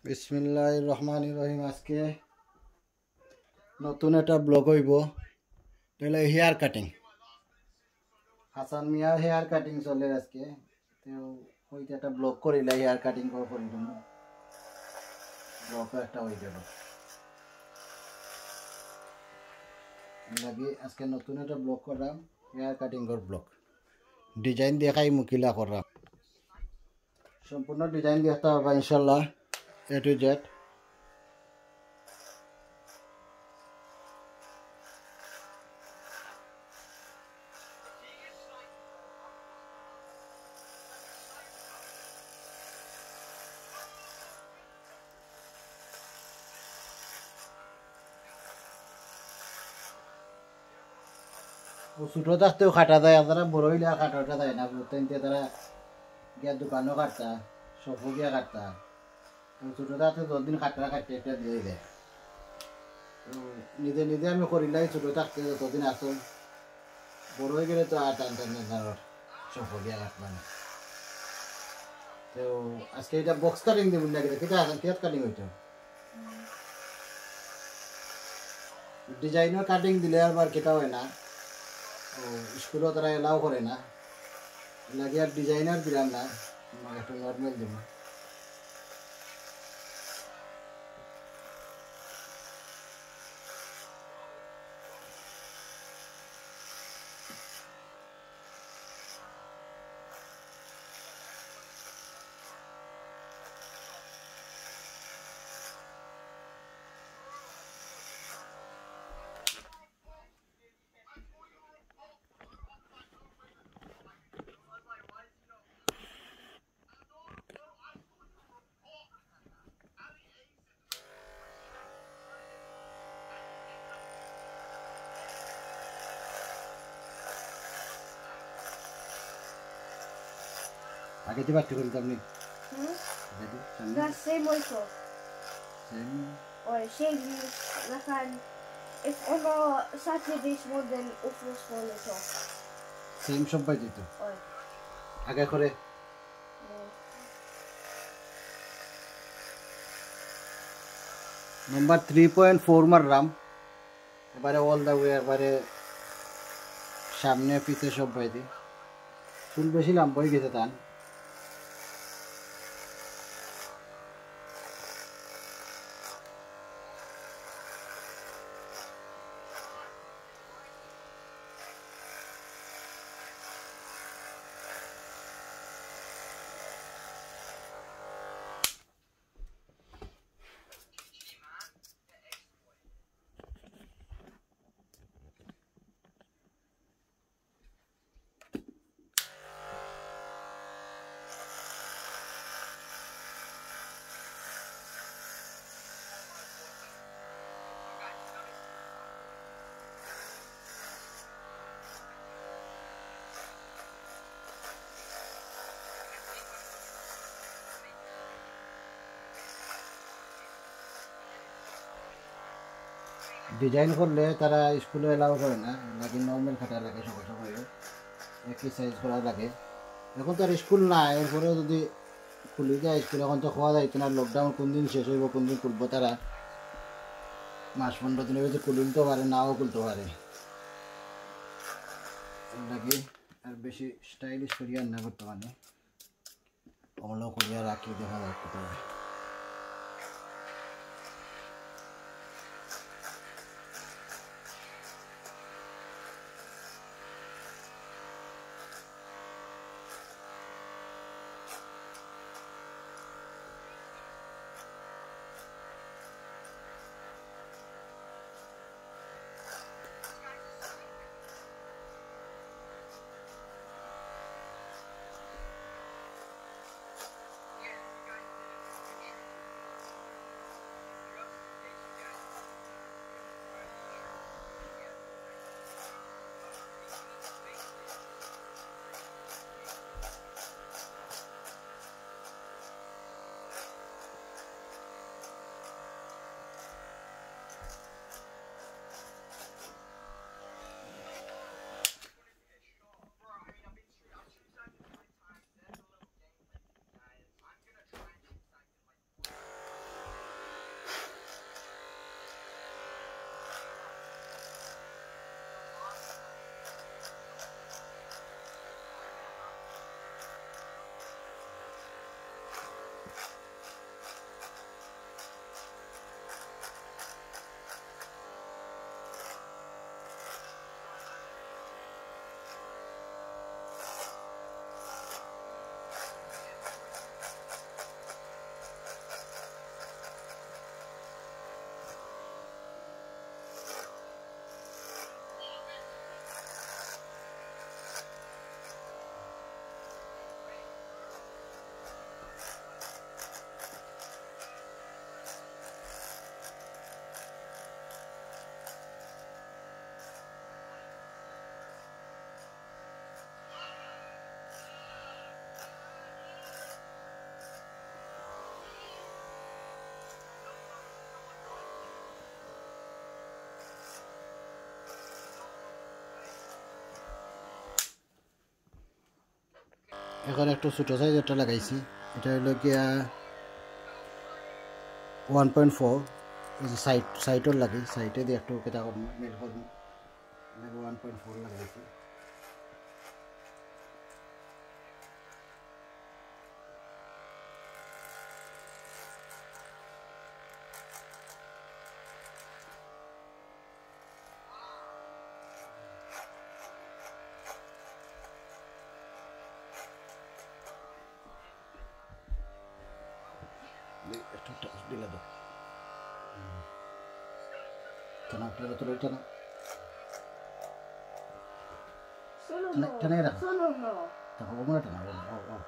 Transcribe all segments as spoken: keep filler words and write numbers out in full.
বিসমিল্লাহির রহমানির রহিম। আজকে নতুন একটা ব্লগ অইবো, তাইলে হেয়ার কাটিং। হাসান মিয়ার হেয়ার কাটিং চলের আজকে। তো ওই যে একটা ব্লগ করিলাই, হেয়ার কাটিং করে করি দিমু। ব্লগ একটা অই গেল। লাগি আজকে নতুন একটা ব্লগ করলাম, হেয়ার কাটিং কর ব্লগ। ডিজাইন দেখাইমু কিলা করলাম। সম্পূর্ণ ডিজাইন দেখতা পারবা ইনশাল্লাহ, A to Z। ও ছোট থাকতেও কাটা যায়, আর তারা বড় অইলে আর কাটাটা যায় না। বুঝতেন যে তারা গিয়া দোকানও কাটতা, শপও গিয়া কাটতা। তো ছোট থাকতে যতদিন কাটরা কাটতে একটা দিয়ে দেয়। তো নিজে নিজে আমি করিলাই ছোট থাকতে যতদিন আসল, বড় অই গেলে তো আর টান টান টান টান আর শপও গিয়া কাটবা না। তো আজকে এটা বক্স কাটিং দিমু নাকি? কিতা আছে? কিতা কাটিং অইতো? ডিজাইনর কাটিং দিলে আবার কিতা অয় না, ও স্কুলও তারা এলাও করে না, লাগে আর ডিজাইনার দিলাম না, একটু নর্মাল দিমু। আগে যে বাট্টি করিতাম নি? হুম? আগে যে সামনে? না, সেম অইতো। সেম? ওই, সেম ইউজ, লাখান, এ, অন্য সাথে দিস মধ্যে উপরে স্মল অইতো। সেম সব পাই যেত? ওই। আগে করে? হুম। নাম্বার থ্রি পয়েন্ট ফোর মারলাম। এবারে অল দ্য ওয়ে, একবারে সামনে পিছে সব বাইরে। চুল বেশি লম্বা অই গেছে তান। ডিজাইন করলে তারা স্কুলে এলাও করে না, লাগে নর্মাল কাটা লাগে সকাল সকাল, একই সাইজ করা লাগে। এখন তো আর স্কুল না, এরপরেও যদি খুলি যায় স্কুল, এখন তো কওয়া যাইতো না, লকডাউন কোন দিন শেষ অইবো, কোন দিন খুলবো তারা। মাস পনেরো দিনের ভিতরে খুলতে পারে, নাও খুলতে পারে। এর লাগি আর বেশি স্টাইলিশ করিয়ার না বর্তমানে। অমলো করিয়া রাখি, দেখা যাক কত হয়। এখন একটু ছোট সাইজ একটা লাগাইছি, এটা হইল গিয়া ওয়ান পয়েন্ট ফোর। এই যে সাইড সাইডর লাগে, সাইডে দিয়ে একটু কেটা করবো, মিল করবো। ওয়ান পয়েন্ট ফোর লাগাইছি। একটু টাচ দিলে দাও। টানা, টানা, টানা, টানা। শোনো টানা, না, টানা রাখো। শোনো না। দেখো, ওমরা টানা, ও, ও, ও।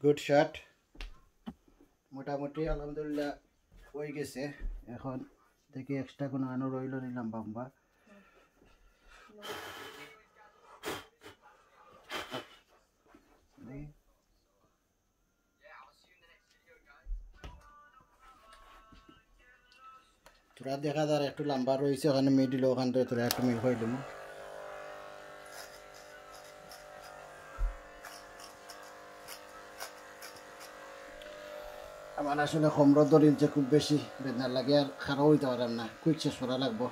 Good shot. মোটামুটি আলহামদুলিল্লাহ হয়ে গেছে। এখন দেখি এক্সট্রা কোনো আনো রইল নি লম্বা লম্বা। তোরা দেখা যার একটু লম্বা রয়েছে, ওখানে মিডিল, ওখান থেকে তোরা একটু মিল করে দিবো। আমার আসলে কমরো ধরিল যে খুব বেশি বেদনা লাগে, আর খাড়াও হইতে পারাম না, কুইক শেষ করা লাগবো।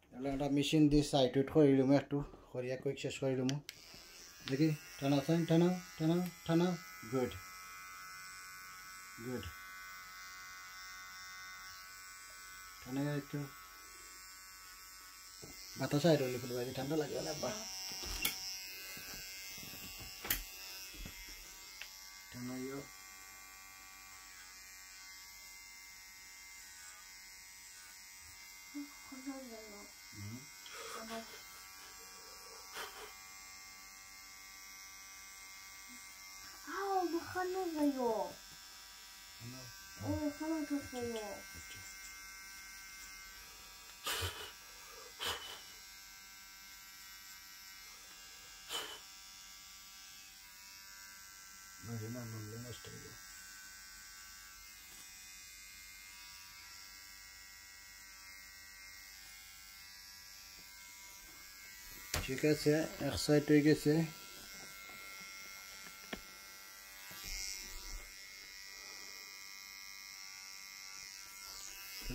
তাহলে আমরা মেশিন দিয়ে সাইড উইট করে দিলাম, একটু করিয়া কুইক শেষ করে দিলাম। দেখি, টানা, টানা, টানা, টানা, টানা। Good, good. টানা একটু। বাতাস আইরো নি ফুল ভাই, ঠান্ডা লাগে না বা। টানা ইয়ো। হুম। আও, দোকানো যাইও। ও, ওখানে তো যাইও। না, না, না, নষ্ট হয়ে যাবে। ঠিক আছে, এক সাইড হয়ে গেছে।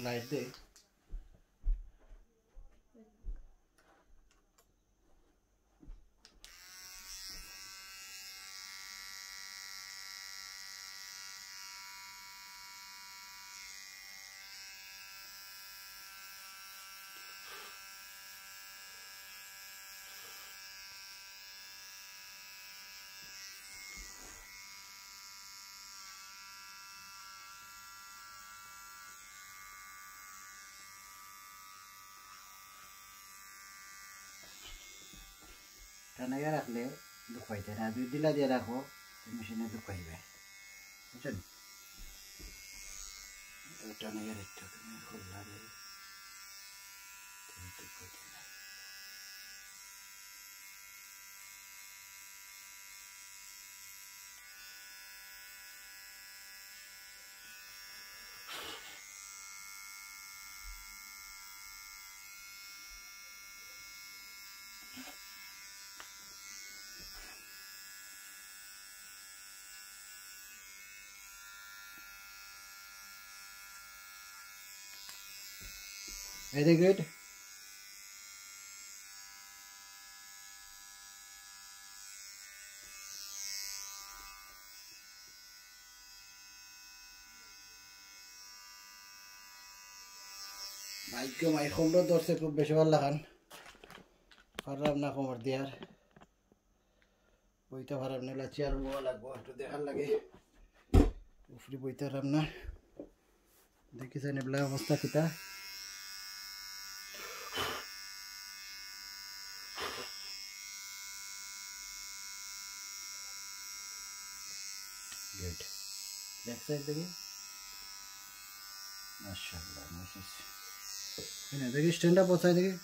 লাইট দে। টানাইয়া রাখলে দুঃখ পাইতে না, যদি ঢিলা দিয়া রাখো, মেশিনে দুঃখ পাইবে, বুঝছেন? টানাইয়া রাখতে হবে, খোলা রে। Very good. কেউ মাই কোমরো ধরছে খুব বেশি ভালা লাখান। পারলাম না কোমর দিয়ার। বইতে পারলাম না, চেয়ার লওয়া লাগবো, একটু দেখার লাগি। উফরে বইতে পারলাম না। দেখি চাইন এবলা অবস্থা কিতা। গুড। ব্যাক সাইড দেখি। মাশাআল্লাহ, মাশাআল্লাহ। এনে দেখি স্ট্যান্ডটা পৌঁছাই দেখি।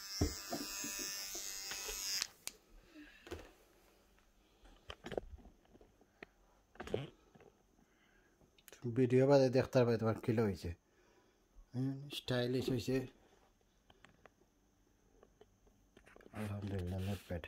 ভিডিও বাদে দেখতে পারবে তোমার কিলা হয়েছে। হুম, স্টাইলিশ হয়েছে। আলহামদুলিল্লাহ, not bad।